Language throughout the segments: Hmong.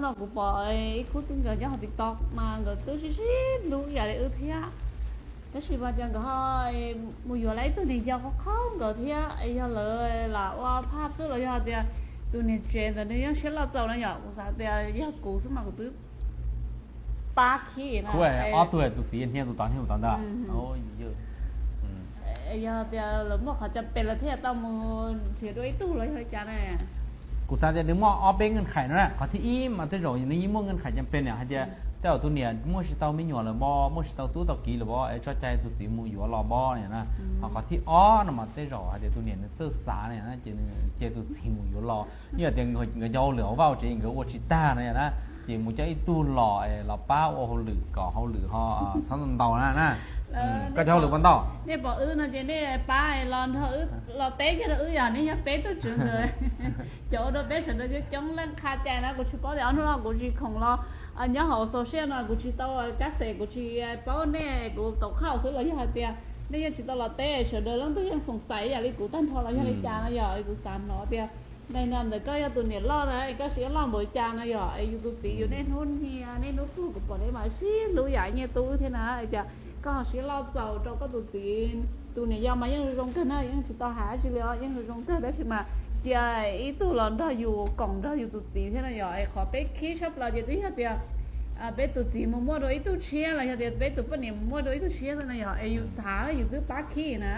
Kuv pom ib khub txij nkawm nyob hauv TikTok mas nkawd twb sib sib hlub ib yam li wb thiab. Tab sis mas cas nkawd ho mus yuav lawv ib tug niam yau qhov qhaub nkawd thiab, yog lawv lam ua phaj xwb los yog tias tus niam tsev ntawd nws yeej siab loj txaus no yom. Kuv xav tias yog kuv xwb mas kuv twb pab khib no. Ob tug tus txiv hnia tus tod hnia tus tod ntag. Yog tias lawv muaj qhov cam pes lawv thiaj tau mus nrhiav dua ib tug los yog li cas ne? Kuv xav tias nws muaj ob peb nkees khais no na. Qhov thib ib mas tej zaum nws yeej muaj nkees khais cam pes na hais tias tej zaum tus niam muaj tsis tau me nyuam lawm pob, muaj tsis tau tub tau kiv lawm pob es tso cai tus txiv mus yuav los pob na. Ho qhov thib ob no mas tej zaum hais tias tus niam nws txawj xav na ces nws cia tus txiv mus yuav los. Yog tias nkawd cov hauj lwm hauv vaj hauv tsev nkawd ua tsis tag no na, ces mus coj ib tug los los pab ua hauj lwm kom hauj lwm ho txhob ntau na. Koj cov hauj lwm puas ntau? Nej pom wb no ces nej pab los nrog wb, los teb kiag rau wb yog nej yog peb tug tswv ntawd. Cov ua rau peb sawv daws coob coob leej qha cai na. Kuv tsis paub tias ob hnub no kuv tsis khoom los nyob hauv social no kuv tsis tau kab xes, kuv tsis paub nej, kuv tau qhauj xwb los yog hais tias nej yeej tsis tau los teb, sawv daws leej twg yeej xoom xais ib yam li kuv tag nrho los yog li cas no yog kuv xav hnov tias, ntawm no ntawm koj yog tus niam loj na, koj siab loj npaum li cas no yog es yus tus txiv yus niaj hnub hnia niaj hnub puag, kuv pom nej mas sib hlub yam nyiaj tub thiab na. Cas koj ho siab loj txaus rau koj tus txiv? Tus niam yau mas yeej zoo kawg na, yeej tsis tau hais dab tsi li os, yeej zoo kawg, tab sis mas cia ib tug los nrog yus koom nrog yus tus txiv thiab no yog es qhov peb khib tshaj plaws ces twb yog tias peb tus txiv mus muaj dua ib tug tshiab los yog tias peb tus poj niam mus muaj dua ib tug tshiab xwb no yog es yus xav yus twb pab khib na.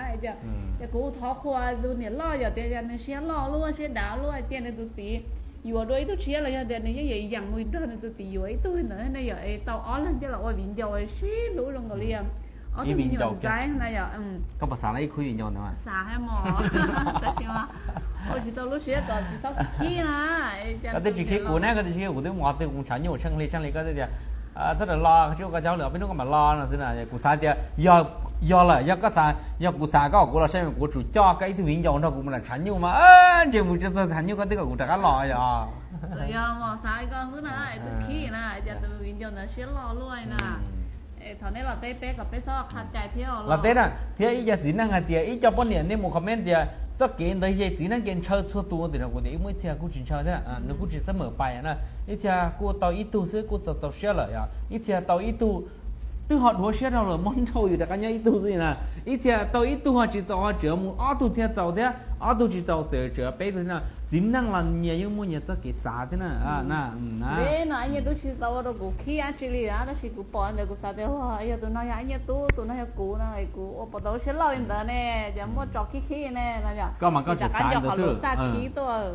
Ces kuv thov qhuas tus niam loj yog tias nws siab loj luaj siab dav luaj cia nws tus txiv yuav dua ib tug tshiab los yog tias nws yeej yuav yeem mus nrog nws tus txiv yuav ib tug ntawd ne yog es tau ob leeg coj los ua viv ncaus sib hlub zoo nkaus li ob tug me nyuam ntxaib na yog. Koj puas xav los ib khub viv ncaus ntawd? Xav hais mos, tab sis ua tsis tau lub siab kom tsis txhob khib na. Koj twb tsis khib kuv ne, koj twb tsis khib kuv, twb mus qhov twg kuv tshav nyuj tsheej hli tsheej hli koj twb tias txhob rawm los, tsis ua koj cov hauj lwm, ob peb hnub koj mam los no xwb na. Kuv xav tias yog, yog lawm yog koj xav, yog kuv xav koj kuv los saib kuv yuav tsum coj koj ib tug viv ncaus nrog kuv mus nram tshav nyuj mas ntshe mus tsis txog tshav nyuj koj twb kom kuv rov qab los yog. Yog xav koj xwb na, twb khib na, cas tus viv ncaus ntawd siab loj luaj na. Thov nej los teb peb kom peb txhob qha cai thiab. Los teb na, thiab ib co txiv neej hais tias ib co poj niam nej mus comment tias txoj kev ntawd yog txiv neej kev ntshaw txhua tus, tiam sis kuv tias ib muaj ib txhia kuj tsis ntshaw thiab, nws kuj tsis xab mawm pais na. Ib txhia kuj tau ib tug xwb kuj txaus txaus siab lawm yog, ib txhia tau ib tug twb ho dhuav siab dhau lawm muab nrauj yus rov qab nyob ib tug xwb na. Ib txhia tau ib tug ho tsis txaus ho tseem mus ob tug thiaj txaus thiab, ob tug tsis txaus tseem tseem peb tug thiab na. Txiv neej los nyias yeej muaj nyias txoj kev xav thiab na. Peb no Ab Nyiaj Tub tsis tau ua rau kuv khib dab tsi li na, tab sis kuv pom ntawd kuv xav tias yog tus no yog Ab Nyiaj Tub, tus no yog kuv no, kuv ua puas tau lub siab loj li ntawd ne, ces muaj tso khib khib ne no yom. Koj mas koj tseem xav ntawd xwb,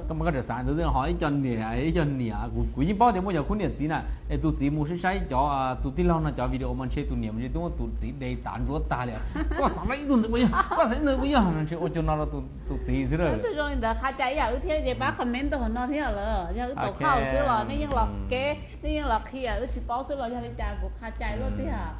koj mas koj tseem xav ntawd xwb, ho ib co niam, ib co niam, kuv yeej paub tias muaj cov khub niam txiv na, es tus txiv mus saib saib cov tus tij laug no cov video mas ntshe tus niam mas ntshe twb muab tus txiv de tav ntsuav tag li. Koj xav ib tug ntawd puas yog, koj xav ib tug ntawd puas yog, ntshe ua cov no rau tus txiv xwb. Twb zoo li ntawd qha cai ib yam wb thiab ces pab comment rau hauv no thiab lawm, yog wb tau qhauj xwb los nej yeej los kev, nej yeej los qhia wb tsis paub xwb los yog li cas kuv qha cai luaj tiag.